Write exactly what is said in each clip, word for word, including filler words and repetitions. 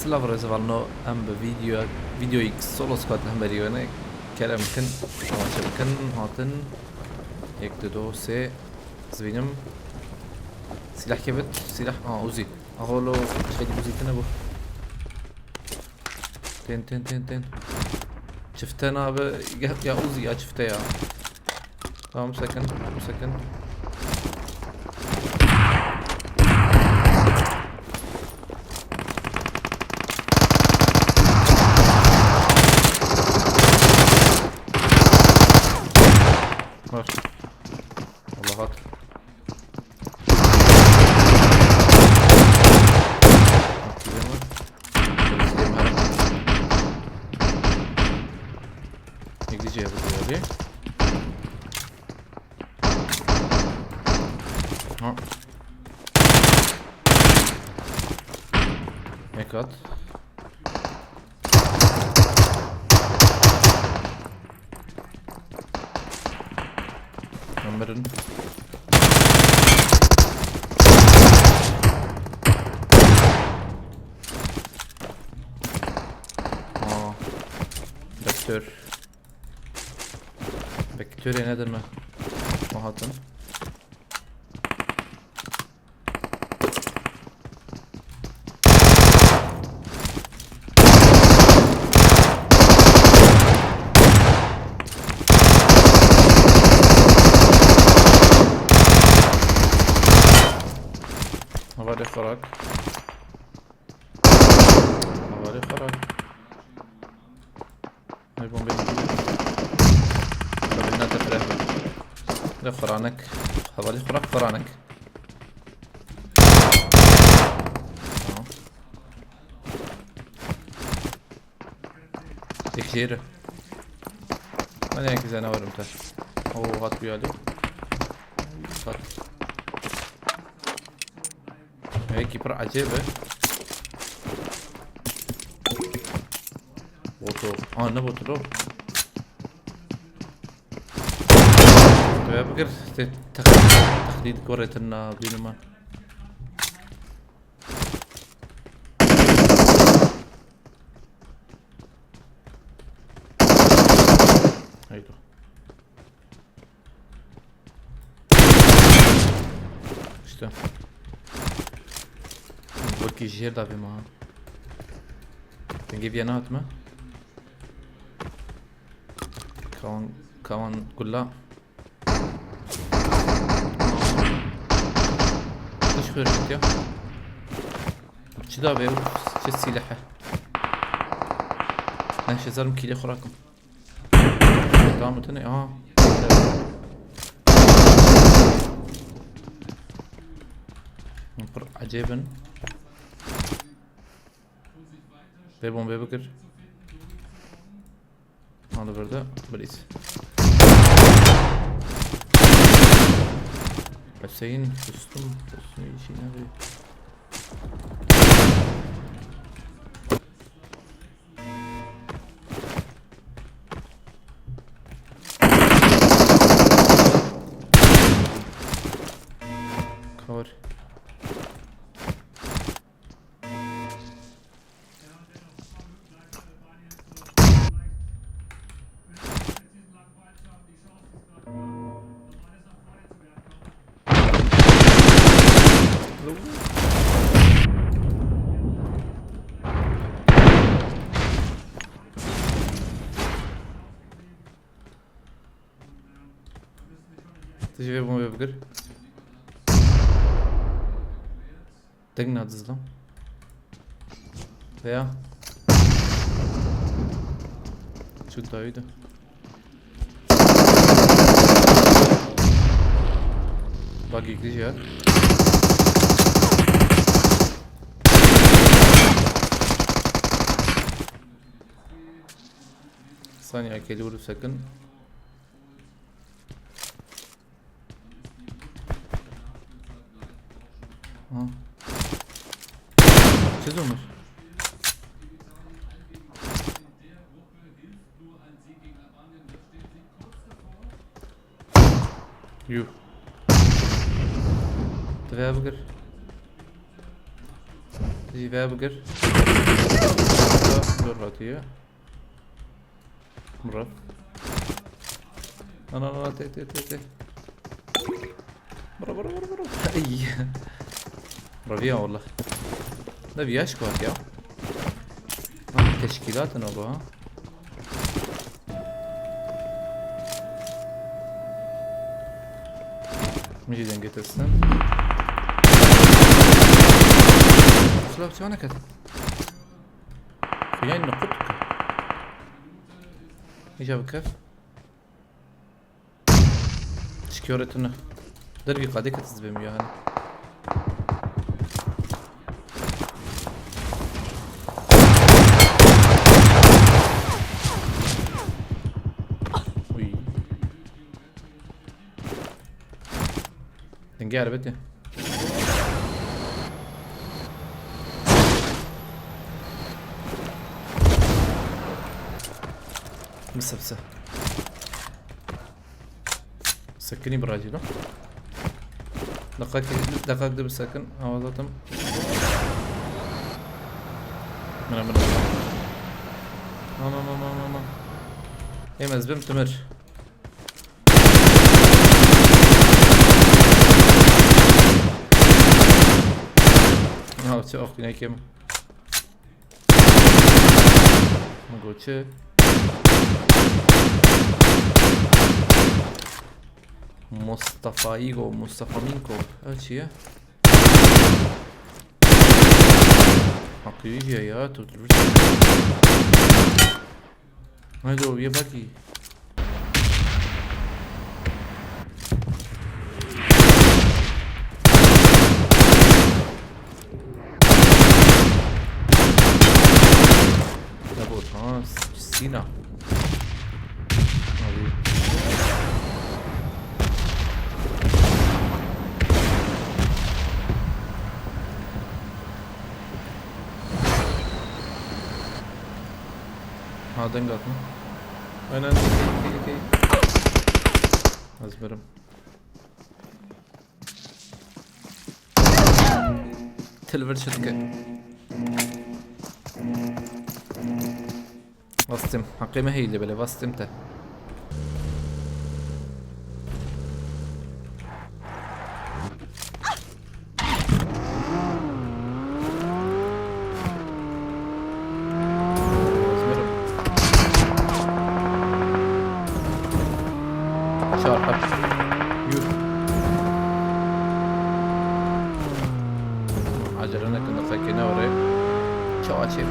Love Rezevalno em bi video, videoyek solo squad hemberî we ne. Kerem kin, temaşe bikin, hatin. Yek, du, do, sê. Zibînim. Silah kevit, silah, aa, Uzi. Aholo, şey, Uzi tine bu. Tên, tên, tên, tên. Çifte nabe, ya, ya Uzi ya çifte ya. Tamam, second, second. Var. Allah at. Gidelim. Gidelim abi. İngilizce yapıyor abi. Ha. Ne kat? Ömer'in. Aa. Vektör. Vektör nedir mi? Mahatın. Havale xarak. Havale xarak. Ay, bombe gitti. Tabii ne tefre. De xuranek. Havale xarak xuranek. Tamam. Yek jêr e. Ben yek zene varım te. Oo, hat bir yali. Hat. Yekî pir ecêb e. Boto. Aa, ne botu lo? Te bikir, te tex-, tehdîd gorê te na bînima. Heydo. İşte. Wekî jêr davê me ha. Dengê viya nehatime. Kawan, kawan gulla. Dış xwêr ketiya. Çi da be, çi sîlehe. Ne şezarim kîlê xurakim. Tamam, tene, aha. Pir ecêb in. Vê bombê bikir. Hadi burada bir iz. Hüseyin, sustum. Sustum, işine bir. Cover. Tu ji vê bombe bigir. Deng na dizlam. Veya. Çu dayı da. Bak, yıkıcı ya. Saniye, geliyoruz sakın. Ha. Çiz Ömer. Yuh. Divê bigir. Divê bigir. Diyor. Murat. Ana, ana, te, te, te, te. Bura, bura, bura, bura. Ay. Bura viya wallah. Ne viya şikayet ya. Ha, teşkilatın o bu ha. Min jî dengê te stend. Silav çawa nekat? Xuyayên min qut dike. Îca bikef. Şikore tune. Dervî qadê ket ez bêm ya hani. Uy. Dengê erebetê. Bise, bise. Sekinî biracî lan. Deqak, deqak de bisekin. Awa zaten. Mira, mira. Mama, mama, mama. Êm ez bim timir. Navçe oxînekê min. Min got çi? Mustafa Igo, Mustafa Minko. Ev çi ye? Haqiqî ya, ya, tu, tu. Haydi o, ye bakî. Double pass, Sina. Abi. Ha, deng atma. Aynen, okey, okey, okey. Ez birim. Til vir çi dike? Bastim. Hakkımı heyli bile bastim te. Çarpık. Yürü. Acele nekin, nefekine oraya. Çağa çevir.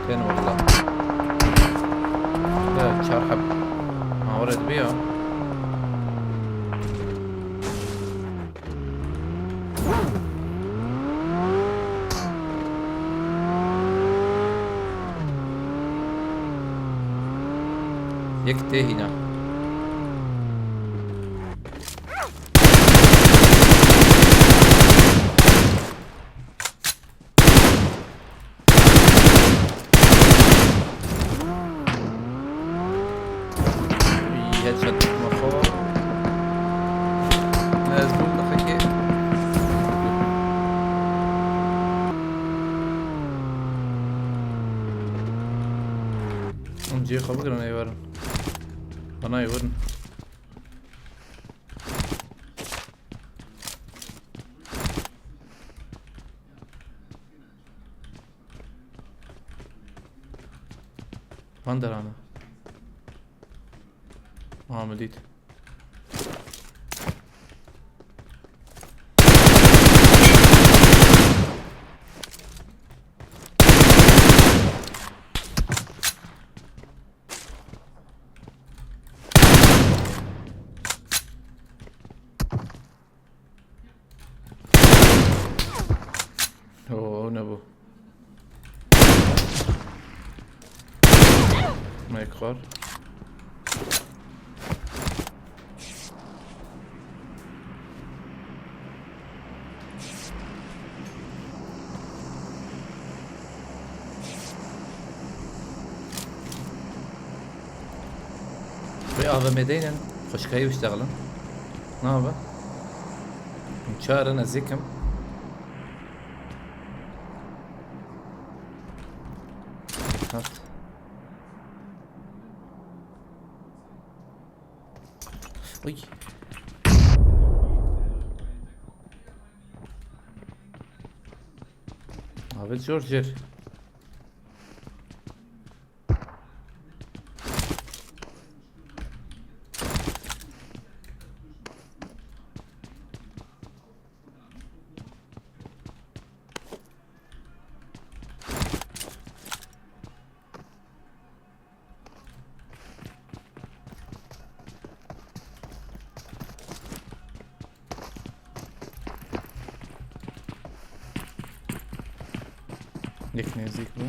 Ten orada. Ya çarpık. Ha, oraya bir ya. Yek tê hîna. Î, headshot me xwe. Ez bûm daxekê. Em cihê xwe bigirin, ê werin. Bana ê werin. Van derane. Aha, me dît. Oo, ne bu? Mekar. Vê A V M deynin, xweşikayî biştexilin. Nava. Çar in, ez yek im. Hat. Uy. Abi, George. Yek nêzîk bû.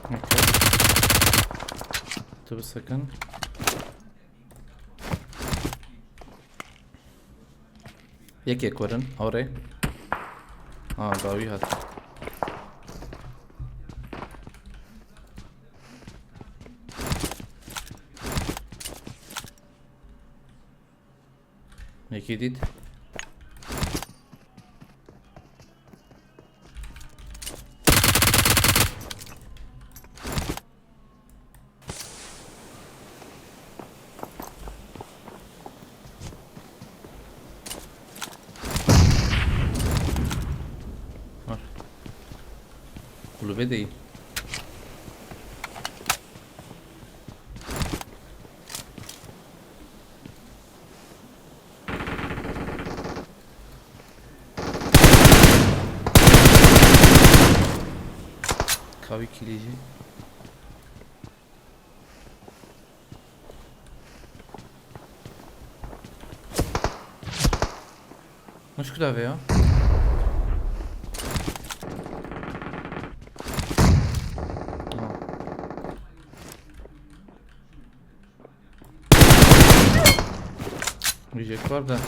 Okey. Tu bisekin. Yekê kurin, orê. Ha, dawî hat. Yekê dît. Var. Kulübe değil. Kavi kilîcî. Naş ku dave ya? Ha. Reject var da.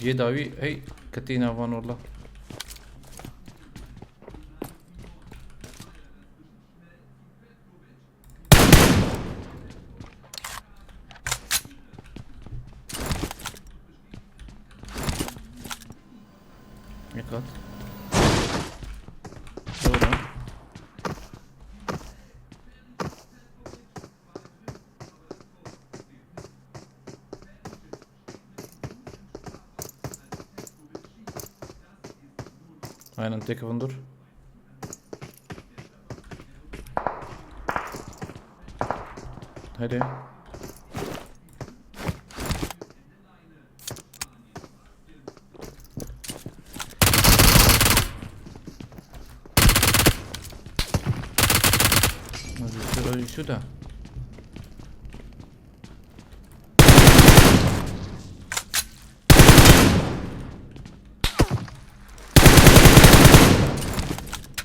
Yê dawî, hey, ketî nav wan wela. Dikkat. Doğru. Aynen, tek vundur. Hadi. Hadi şu, hadi şu da.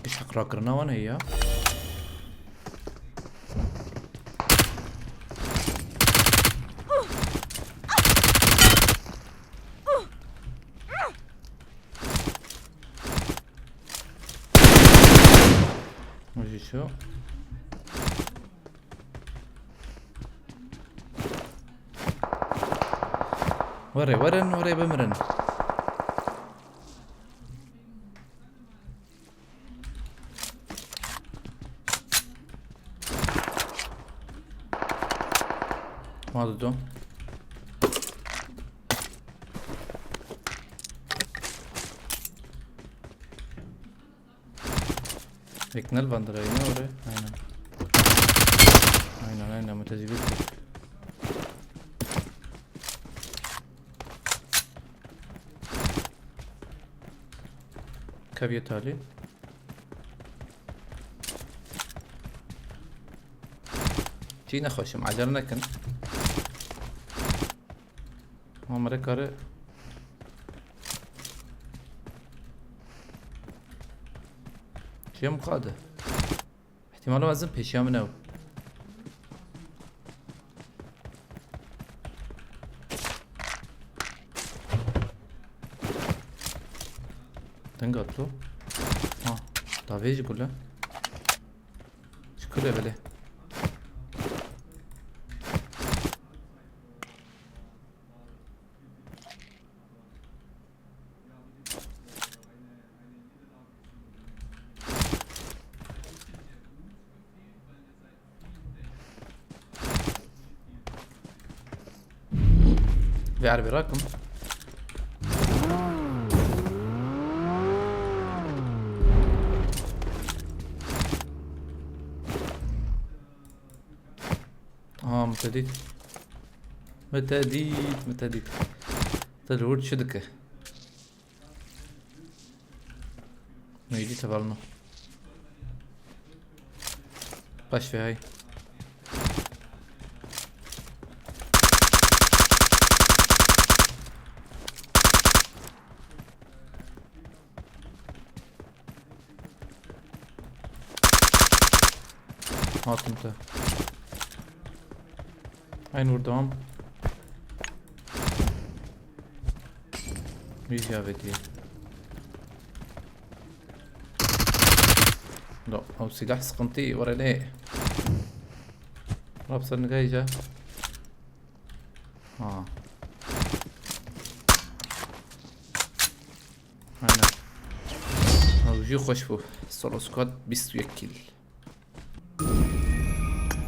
Hiç hak rakirina wan heye ya. Hadi şu. Were, werin, were bimirin. Ma dido. Eknel bandırayına oraya. Aynen. Aynen, aynen, mutezibit. Kaviye tali. Çi nexweşim, acele nekin. Ama mere kare. Çiye muqade. Îhtîmala mezin pêşiya min ew. Deng atlo. Ha, davê jî gule. Kule bile. Vê erebê rakim. Aha, min te dît. Min te dît, min te dît. Te li wir çi dike? Neydi tevalno? Baş ve hay. Hatim te. Aynı vurdum. Yüz ya bediye. لا، او سلاح سقنطي ورا ليه. رابصر نقايجة. اه. هنا. او جي خوش بو. سولو سكواد بيست ويك كيل.